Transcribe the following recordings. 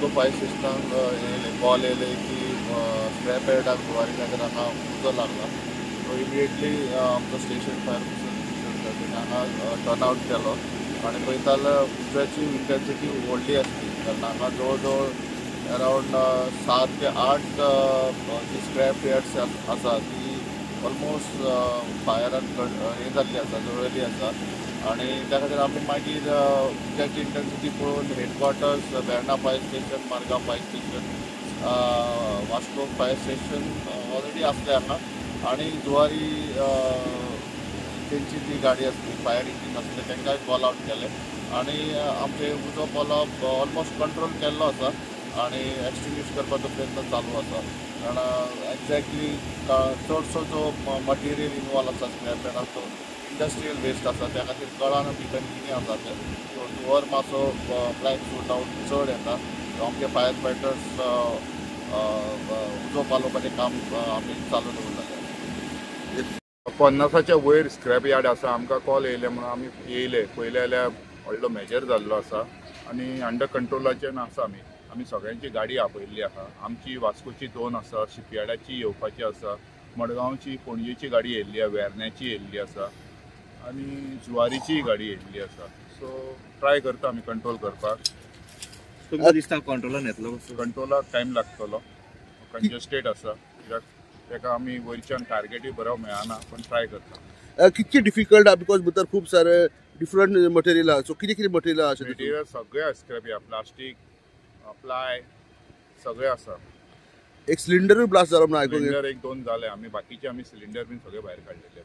Vasco fire स्टेशनाक call येयले की scrap यार्डाक Zuari Nagar हांगा उजो लागला. सो इमिडिएटली आमचो स्टेशन फायर ऑफिसर हांगा टर्न आवट केलो आनी पळयता जाल्यार उज्याची इंटेन्सिटी व्हडली आसली, कारण हांगा जवळ जवळ अरावंड 7 ते 8 जी स्क्रॅप यार्ड्स आसा ती ऑलमोस्ट फायरान हें जाल्ली आसा, जळिल्ली आसा. आनी त्या खातीर आमी मागीर उज्याची इंटेन्सिटी पळोवन headquarters Verna fire station, Margao fire station, Vasco fire station already आसले हांगा आनी जुवारी तेंची जी गाडी आसली फायर इंजीन आसले तांकांय कॉल आवट केले आनी आमचे उजो पालोवप ऑलमोस्ट कंट्रोल केल्लो आसा आनी एक्सटिंग्विश करपाचो प्रयत्न चालू आसा. कारण एक्झॅक्टली चडसो जो मटेरियल इनवॉल्व आसा स्क्रॅप यार्डाक तो इंडस्ट्रियल वेस्ट आसा, त्या खातीर कळना भितर कितें आसा तें. सो धुंवर मातसो ब्लॅक शूट आवट चड येता. आमचे फायर फायटर्स उजो पालोवपाचें काम आमी चालू दवरलेलें. 50च्या वयर स्क्रॅप यार्ड आसा. आमकां कॉल येयले म्हणून आमी येयले, पयले जाल्यार व्हडलो मेजर जाल्लो आसा आनी अंडर कंट्रोलाचेर आसा. आमी सगळ्यांची गाडी आपयल्ली आसा. आमची वास्कोची 2 आसा, शिपयार्डाची येवपाची आसा, मडगांवची पणजेची गाडी येयल्ली आसा, वेर्ण्याची येयल्ली आसा आनी जुवारीचीय गाडी येयल्ली आसा. सो ट्राय करता आमी कंट्रोल करपाक. तुमकां दिसता कंट्रोलान येतलो? कंट्रोलाक टायम लागतलो, कंजस्टेड आसा कित्याक ताका आमी वयरच्यान टार्गेटूय बरो मेळना, पण ट्राय करता. कितके डिफिकल्ट आहा because भितर खूब सारे डिफरंट मटेरियल आहा. सो कितें कितें मटेरियल आहा? मटेरियल सगळें स्क्रॅप, प्लास्टीक, प्लाय सगळें आसा. एक सिलिंडरूय ब्लास्ट जाला म्हणून आयकूंक. सिलिंडर 1-2 जाले, आमी बाकीचे आमी सिलिंडर बीन सगळे भायर काडलेले.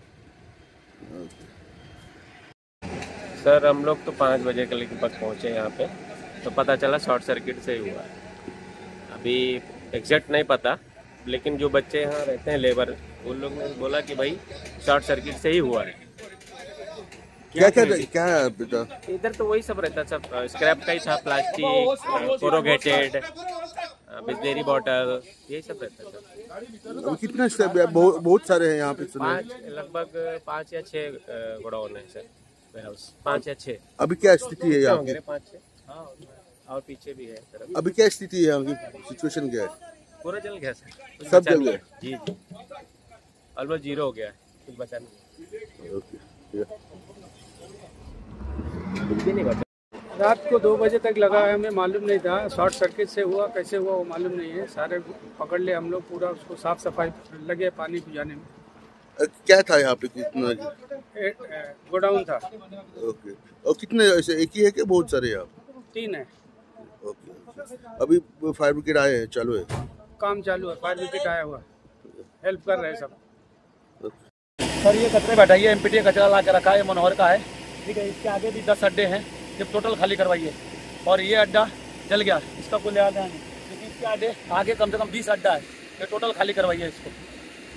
सर हम लोग तो 5 बजे के लगभग पहुँचे यहाँ पे, तो पता चला शॉर्ट सर्किट से ही हुआ. अभी एग्जैक्ट नहीं पता, लेकिन जो बच्चे यहाँ रहते हैं लेबर, उन लोग ने बोला कि भाई शॉर्ट सर्किट से ही हुआ है. क्या क्या क्या है बेटा? इधर तो वही सब रहता, सब स्क्रैप का ही था, प्लास्टिक, कोरोगेटेड, बिस्लेरी बॉटल, यही सब रहता था. अभी कितना स्क्रैप? बहुत सारे हैं यहाँ पे. लगभग 5 या 6 गोडाउन है सर, वेयरहाउस 5 या 6. अभी क्या स्थिति है यहाँ की? 5 6, हाँ, और पीछे भी है. अभी क्या स्थिति है यहाँ की, सिचुएशन क्या है? पूरा जल गया सर, सब जल गया. जी जी, ऑलमोस्ट जीरो हो गया, कुछ बचा नहीं. ओके. नहीं बचा. रात को 2 बजे तक लगा है, हमें मालूम नहीं था शॉर्ट सर्किट से हुआ, कैसे हुआ वो मालूम नहीं है. सारे पकड़ ले हम लोग, पूरा उसको साफ सफाई लगे पानी बुझाने में. क्या था यहाँ पे? कितना गोडाउन था. ओके. और कितने ऐसे एक ही है कि बहुत सारे यहाँ? 3 है. ओके. अभी फायर ब्रिगेड आए हैं, चालू है काम? चालू है, फायर ब्रिगेड आया हुआ, हेल्प कर रहे हैं सब. सर ये कचरे बैठाइए, एमपीटी कचरा ला के रखा है, मनोहर का है, ठीक है. इसके आगे भी 10 अड्डे हैं, जब टोटल खाली करवाइए. और ये अड्डा जल गया, इसका कोई लेना देना नहीं, लेकिन इसके आगे आगे कम से कम 20 अड्डा है, ये टोटल खाली करवाइए इसको.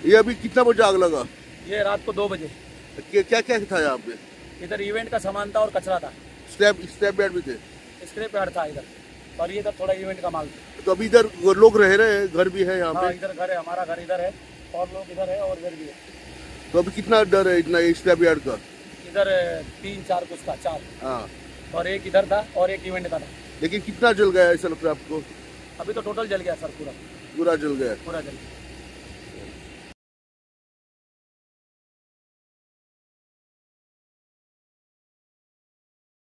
ये अभी कितना बजे आग लगा? ये रात को 2 बजे. क्या क्या था यहाँ पे? इधर इवेंट का सामान था और कचरा था. स्क्रैप यार्ड भी थे? स्क्रैप यार्ड था इधर, और ये इधर थोड़ा इवेंट का माल था. तो अभी इधर लोग रह रहे हैं, घर भी है यहाँ पे? इधर घर है, हमारा घर इधर है, और लोग इधर है और इधर भी है. तो अभी कितना डर है इतना स्क्रैप यार्ड का? इधर 3-4 कुछ था, 4. हाँ, और एक इधर था और एक इवेंट का था. लेकिन कितना जल गया ऐसा लगता है आपको? अभी तो टोटल जल गया सर, पूरा पूरा जल गया. पूरा जल गया.